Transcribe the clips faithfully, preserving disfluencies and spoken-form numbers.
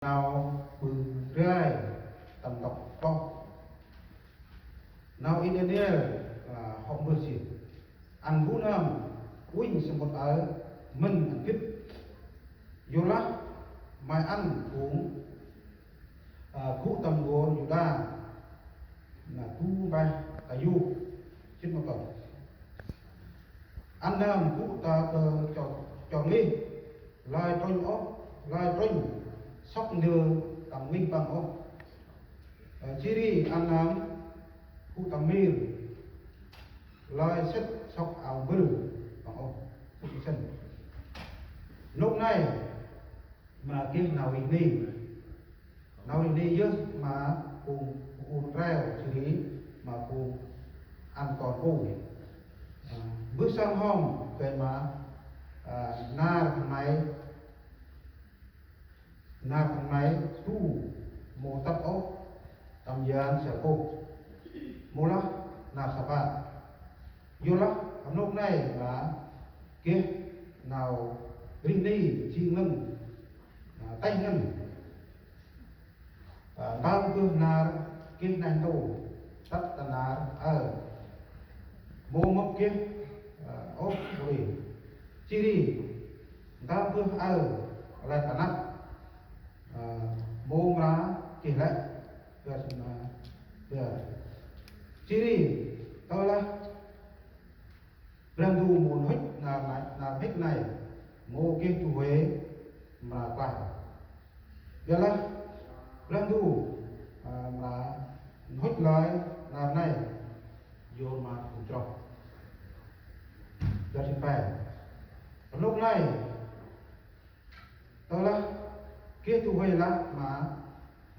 nau ƀư rai tâm ntŭk kloh. Nau Y-Đaniel, a, hŏ mbơh jêh: Ăn bu nơm uănh samƀŭt aơ mĭn ăn gĭt. Yorlah may ăn phung, a, gŭ tâm n'gor Yuđa, nau bu mpeh ta yôk. Jê̆t ma pơh: Ăn nơm gŭ ta, ơ, chor, chor ngih, lơi trŭnh ôh, lơi trŭnh sŏk ndơ tâm ngih păng ôh. Ơ, jêh ri ăn nơm gŭ tâm mir, lơi sĭt sŏk ao mbĭl păng ôh. Jê̆t ma sĭn. Nôk nây mra geh nau rêh ni. Nau rêh ni yơh ma phung, phung ur treo, jêh ri ma phung ăn kon pô. A, mbơh sơm hŏm gay ma, a, nar khân may, nar khân may du mâu tât ôh tâm yan sa kô̆, mâu lah nar sa pă. Yorlah nôk nây mra geh nau rêh ni jêng ngăn, a, têh ngăn. A, ntơm bơh nar geh neh ntu tât ta nar aơ, mâu mâp geh, a, ôh ri. Jêh ri ntơm bơh aơ lĕ ta năp, a, mâu mra geh lĕ. Bar jê̆t ma bar. Jêh ri tơlah Brah Ndu mâu nhŭp nar nây, nar mhĭk nây, mâu geh du huê mra klah. Ƀiălah Brah Ndu, a, mra nhŭp lơi nar nây, yor ma phung chroh. Bar jê̆t ma pe. Nôk nây tơlah geh du huê lah ma,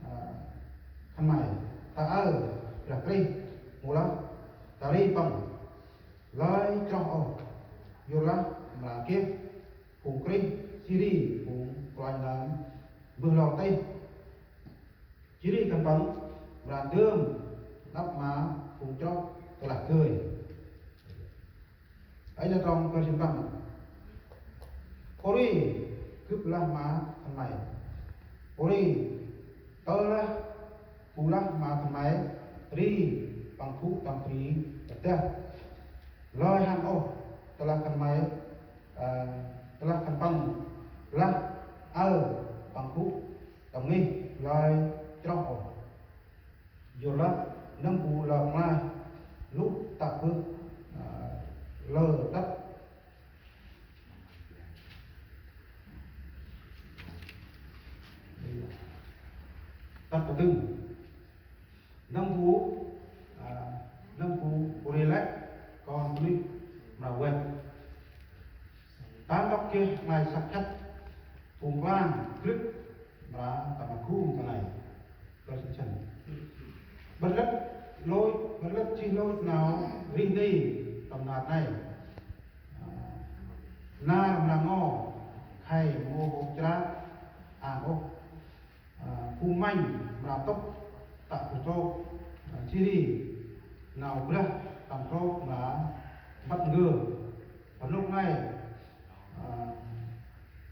a, khân may ta aơ Brah Krist, mâu lah ta ri păng, lơi chroh ôh. Yorlah mra geh phung Krist, jêh ri phung kôranh nơm mbơh lor tih. Jêh ri khân păng mra ndơm đăp ma phung chroh tơlah gơnh. Aơ lĕ trong bar jê̆t ma păng. Pôri gâp lah ma khân may. Pôri tơlah bu lah ma khân may ri păng gŭ tâm bri dah, lơi hăn ôh tơlah khân may, a, tơlah khân păng lah aơ păng gŭ tâm ngih lơi chroh ôh. Yorlah nâm bu lơ mlai luh tă bơh, a, lơ tât, tât bơh tâng. Nâm bu, a, nâm bu pôri lĕ kon bunuyh mra văch. Ta ntŭk geh nglay săk khât, phung klang krĭp mra tâm ma khum ta nây. Bar jê̆t ma sĭn. Bar lât lôch, bar lât jêh lôch nau rêh ni tâm nar nây. A, nar mra ngo, khay mâu hôp chrăp ang ôh. A, phung mănh mra tŭp tă bơh trôk, a, jêh ri nau brah tâm trôk mra mbât ngơ. Bơh nôk nây, a,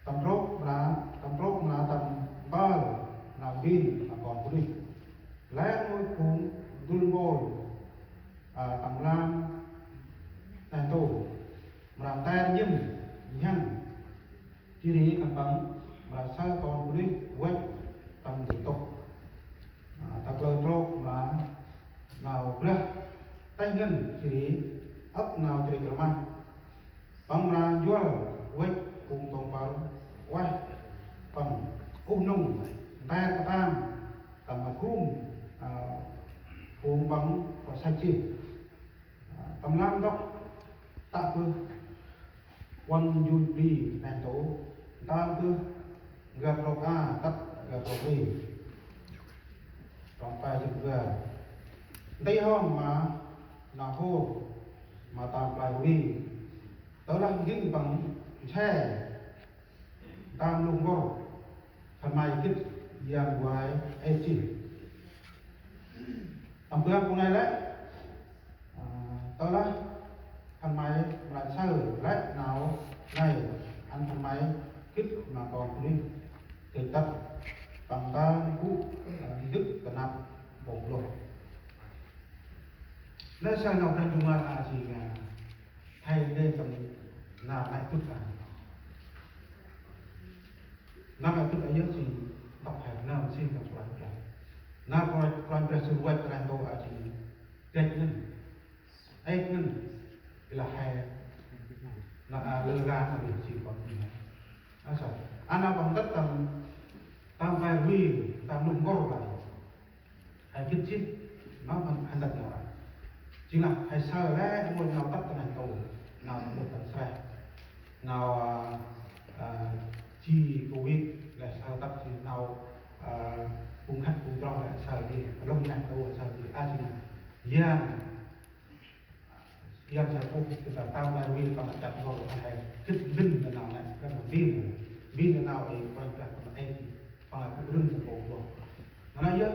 tâm trôk mra, tâm trôk mra tâm mpơl nau mbin ma kon bunuyh. Lĕ rngôch phung dŭl mpôl, a, tâm lam neh ntu mra nter nhĭm nhhăng. Jêh ri khân păng mra saơ kon bunuyh văch tâm di tŭk. A, ta kalơ trôk mra nau brah têh ngăn, jêh ri âk nau chrêk rmah. Păng mra njuăl văch phung tông păl ueh păng uh nŭng nter katang tâm ma khum, a, phung păng pơsăch jêh. A, tâm lam ntŭk tă bơh puăn njŭn bri neh ntu, ntơm bơh n'găr trôk a tât n'găr trôk ri. Trong pe jê̆t n'găr. Nti hŏm ma nau hôr ma tâm play ri. Tơlah n'gĭng păng nse tâm lŭng ngor, khân may gĭt yang vay êt jêh. Tâm ban bu nây lĕ, a, tơlah khân may mra saơ lĕ nau nây, ăn khân may gĭt ma kon bunuyh têt tât. Păng ta gŭ, ơ, dâk ta năp mpômplôh. Nây saơ nau Brah Ndu ngơi a jêng, ơ, he nây tâm nau nây tŭt a. Nau nây tŭt a yơh jêng ntŭk he nau jêng tâm Kôranh Brah. Nau Kôranh, Kôranh Brah jêng văch Kôranh Brah a jêng dăch ngăn. Ê ngăn. Ê lah he. Nau, ơ, lơ la nau jêng păng ngăn. A saơ. A nau păng tât tâm, tâm bai rvê, tâm nŭk ngor lah. He gĭt jêh, nau păng he tât nau a. Jêng lah he saơ lĕ rngôch nau tât ta neh ntu, nau tât tâm sreh. Nau, ơ, ơ, ji Covid lĕ saơ tât jêh, nau, ơ, phung khât phung chroh lĕ saơ jêh, lŏng neh ntu saơ jêh, a jêng lah. Yang Yang sa pŭk, kita tao nai vi păng chăp ngor, păng he gĭt mbĭn ta nau nây, păng mbĭn, mbĭn ta nau ê Kôranh Brah păng ê, păng ê gŭ rưng ta pô pô. Nau nây yơh,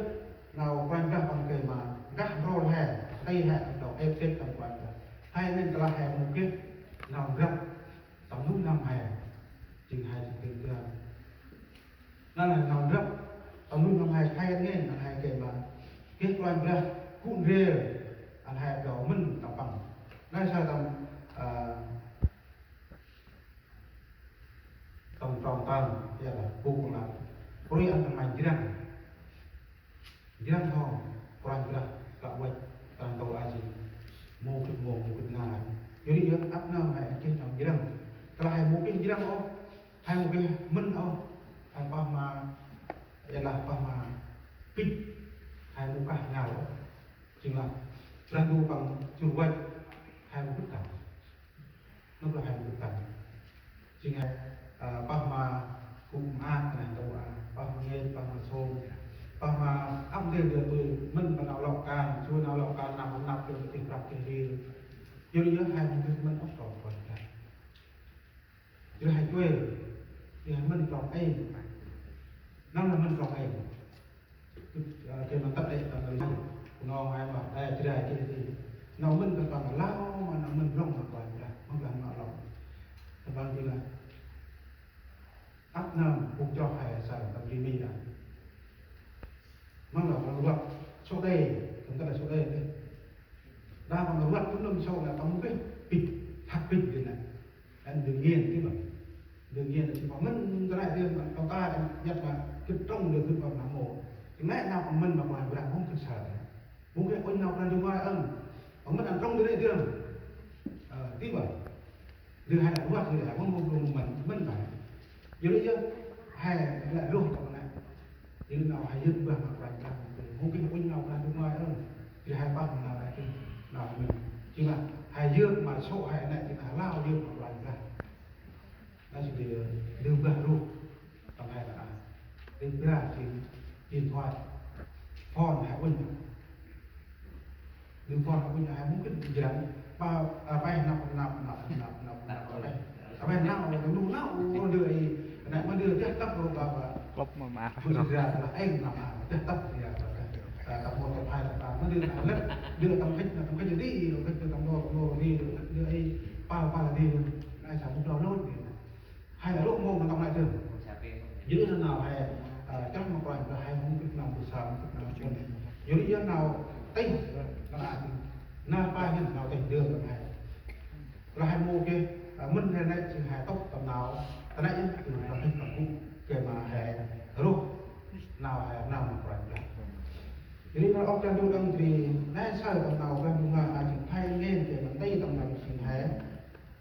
nau Kôranh Brah păng kơi ma gah rôl he, tây he, nau ê têt tâm Kôranh Brah. He nây tơlah he mâu geh nau ndrăp tâm nuih n'hâm he, jêng he jêng têt Brah. Nau nây nau ndrăp tâm nuih n'hâm he, he ngên, nau he kơi ma geh Kôranh Brah gŭ ndrel, nau he gao mĭn tâm păng. Nau saơ tâm, ơ, tâm trong tăn, ya lah, gŭ păng lah. Pôri ăn tâm mănh jrăng. Jrăng hŏ, Kôranh Brah, kăl văch, Kôranh Brah a jêng mâu gĭt mông, mâu gĭt ngai. Yor ri yơh, ăp nơm he geh nau jrăng. Tơlah he mâu geh jrăng ôh, he mâu geh mĭn ôh, he pah ma, ya lah pah ma pĭt, he mâu kah ngai ôh. Jêng lah, Brah Ndu păng jur văch, he mâu gĭt kah. Nôk lah he mâu gĭt kah. Jêng he, ơ, pah ma gŭ maak neh ntu a, pah ma ngêch, pah ma sông, pah ma ăp ndrel ndrel tui mĭn ma nau lŏ kan, joi nau lŏ kan, nau năp ndrel tih prăk tih ril. Yor ri yơh he mâu gĭt mĭn ôh, trong Kôranh Brah. Jêh he gŭ, jêh he mĭn trong ê. Nau lah mĭn trong ê. Ơ, gay ma tât đê, ta nau ri, nau ngai ma, ê, jêh he gĭt đê. Nau mĭn ta păng lah, ma nau mĭn lŏng ma Kôranh Brah, mâu geh ma lŏng. Ta păng jêh lah. Ăp nơm, phung chroh he saơ tâm ri mi lah. Mâu lah păng ruăt, sŏ đê, tâm tât lah sŏ đê đê. Đa păng ruăt, tŭm nâm sŏ lah păng mâu geh, pĭt, hăk pĭt đê nây. Ăn đương nhiên, tih băng. Đương nhiên, tih băng mĭn, ta nây đê, ma, tao ta, ăn, nhăt ma, gĭt trong đê, gĭt băng nau mâu. Tih nây nau păng mĭn ma Kôranh Brah, mâu gĭt saơ. Mâu geh uănh nau Brah Ndu ngơi ơm. Păng mĭn ăn trong đê nây đê. Ơ, tih băng. Đê he lah ruăt, đê he mâu, mâu, mâu mĭn, mĭn băng. Yor ri yơh, he lĕ lôh tâm nây. Jêng nau he yơk mbah ma Kôranh Brah, mâu geh uănh nau Brah Ndu ngơi ơm. Jêh he pah ma nau nây, nau mĭn. Jêng lah he yơk ma sŏ he nây, jêng lah he lao yơk ma Kôranh Brah. Nau jêh đê, đê mbah ruh tâm he lah a. Đê mbah jêng điện thoại, phone he uănh. Đê phone he uănh he mâu gĭt jrăng. Pa, a, pa năp, năp, năp, năp, năp, năp, pa. A, pa năp, năp, năp, năp, đê, năp ma đê, dah tăp rô ba, ba. Klŭp ma ma. Bơ sê ra, la eng năp ma, dah tăp ya, ba, ba. A, tăp mô, tăp hai, tăp ba. Ma đê, a, lĕ, đê tâm khĭt, tâm khĭt đê, tâm khĭt, tâm đô, tâm đô đê, đê, đê, pa, pa đê, nai sa mô đô lôn đê. He lah rôh mông tâm nây dơm. Yor ri nau he, ơ, chroh ma Kôranh Brah he mâu gĭt nau bu sa, mâu gĭt nau chun. Yor ri nau tih, nau a tih. Nau pa ngăn nau tih dơm tâm he. Lah he mâu geh, ơ, mĭn he nây jêng he tŭp tâm nau. Ta nây yơh, tui tâm he tâm gŭ. Gay ma he rôh nau he nau ma Kôranh Brah. Yor ri nau ôp Brah Ndu đŏng ri, nây saơ tâm nau Brah Ndu ngơi a jêng he ngên gay ma tih tâm nau jêng he.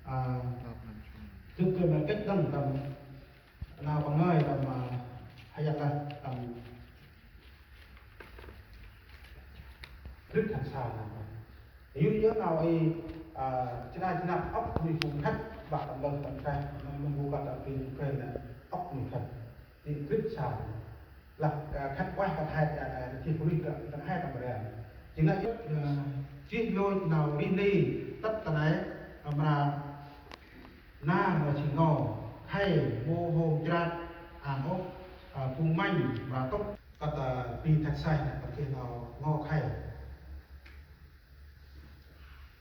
A, dâk gay ma gĭt đŏng tâm nau păng ngơi tâm, a, he yăl lah tâm gĭt hăn sa nơm. Yor ri yơh nau i, a, jêh nây jêh năp ŏk nuih phung khât, bah tâm lơh tâm seh, nơm nơm bu kăt tâm phung khât nây, ŏk nuih khât. Ti gĭt sa. Lah, ơ, khât ueh khât he, ơ, ơ, ti pôlis kơ, khât he tâm ren. Jêng nây, ơ, jêh lôch nau rêh ni, tât ta nây, ơ, mra, nar ma jêng ngo, khay, mâu hôm chrat, an ôh, ơ, phung mănh, mra tŭk, kăt, ơ, pi thach saih nây, kăt geh nau ngo khay.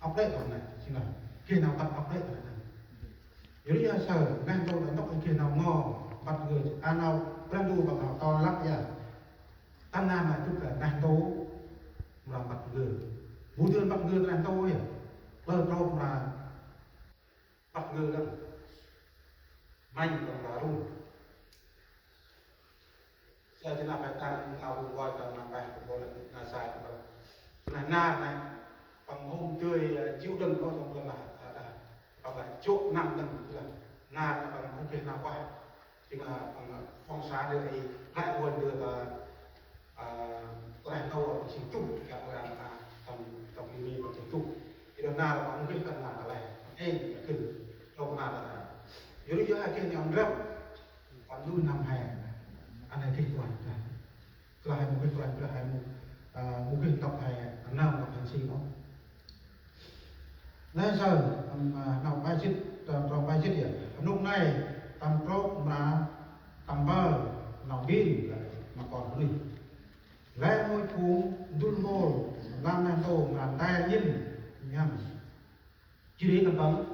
Ŏk đê̆ tâm nây, jêng nây, geh nau tât ŏk đê̆ tâm nây. Yor ri yơh saơ, neh ntu ta ntŭk geh nau ngo, băt gơnh, a nau, Brah Ndu Păng hŏ ton lăp ya. Tâm nơm ma dŭt ta neh ntu mra mpăt ngơ. Mâu dơn mpăt ngơ ta neh ntu ya. Lơ trôk mra mpăt ngơ lăng. Mănh ta mra rŭng. Sa jêng nơh pe tăng nau rŭng roi ta nơm pe kơ bol na sai ta. Nơh nar nơh. Păng hôm dơi, ơ, chiu đăng kơ tông đăng lah, ơ, đah. Păng lah chôk năm đăng lah. Nar nơh păng hôm dơi nau ueh. Jêng nơh păng phong sa dơi i, lĕ roi dơi ta, ơ, lĕ nau păng sĭ tŭ, gâp roi ta, tâm, tâm i mi păng sĭ tŭ. I đah nar păng hôm dơi ta nar ta lĕ. Ê, gâp kưn, trôk nar ta. Yor ri yor he geh nau ndrăp. Păng nuih n'hâm he. Ăn he geh Kôranh Brah. Klah he mâu geh Kôranh Brah he mâu, ơ, mâu geh ntŭk he, nơm ntŭk he si ôh. Nây saơ, tâm, ơ, nau pe jêt, tâm, trong pe jêt ya. Nôk nây, tâm trôk mra, tâm mpơl, nau bin, ma kon bunuyh. Lĕ rngôch phung ndŭl mhôl, lam neh ntu mra nte nhĭn, nhăm. Jêh ri tâm păng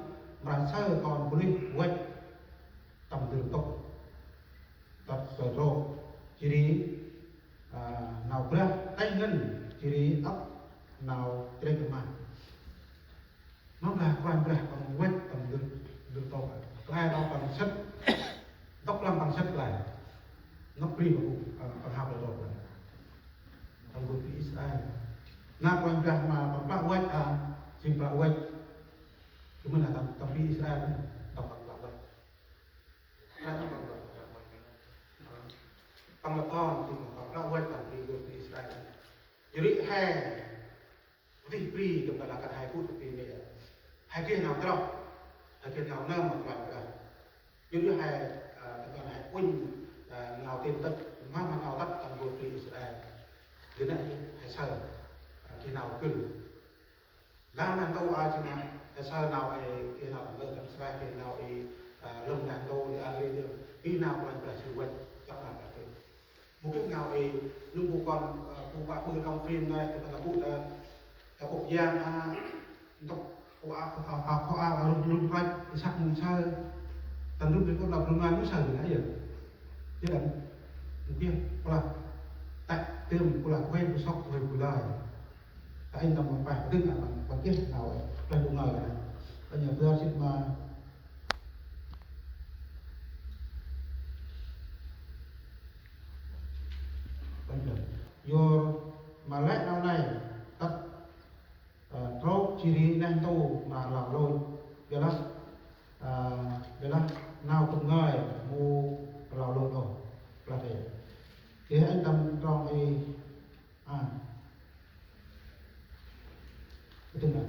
mra saơ kon bunuyh văch tâm ndŭl ntŭk. Tât saơ trôk. Jêh ri, ơ, nau brah têh ngăn, jêh ri âk nau chrêk rmah. Mâm lah Kôranh Brah păng văch tâm ndŭl, ndŭl ntŭk. Klaih nau păng sĭt. Ntŭk lăng păng sĭt klaih. Nôk bri păng, ơ, păng hăp lĕ ntŭk. Tâm gŭ bri Israel. Nau Kôranh Brah ma păng plơ̆ văch, a, jêng plơ̆ văch. Kơ mĭn lah tâm, tâm bri Israel, tâm păng plơ̆ văch. Nau tâm păng plơ̆ văch. Păng lah kon, jêng păng plơ̆ văch tâm bri gŭ bri Israel. Jêh ri he dih bri tâm ban lah kăn he gŭ tâm bri nê. He geh nau trôk, he geh nau nơm ma Kôranh Brah. Jêh ri he, ơ, tâm ban he uănh, ơ, nau tĭng tât, ma ma nau tât tâm gŭ bri Israel. Jêh nê he saơ, ơ, geh nau gân. Lah neh ntu a jêng nê, he saơ nau ê, geh nau tâm lơh tâm sreh, geh nau ê, ơ, lơm neh ntu, ê, a, geh nau, geh nau Kôranh Brah jêh văch, tât nau Brah geh. Mâu geh nau ê, nâm bu kon, ơ, bu pă ƀư đŏng phim nây, tâm ban bu ta, ta bôk yang, a, ntŭk, bu a, bu a, bu a, bu a, rŭm, rŭm răch, i săk mâu saơ. Tâm rŭm rêh kon đŏng rŭm ngai mâu saơ, nây yơh. Jêh đŏng, mâu geh, bu lah, tĕ, tơm, bu lah, kuê, bu sŏk, kuê, bu lai. Ta inh tâm pah dâng, a, păng, păng geh nau ê, pah bu ngai, a. Păng nhă bơar sĭt ma, Yor ma lĕ nau nây, tât, ơ, trôk jêh ri neh ntu ma rlau lôch. Ƀiălah, ơ, ƀiălah nau tâm ngơi mâu rlau lôch ôh. Ƀiălah đê. Đê anh tâm trong i, a. Ơ, tâng nây,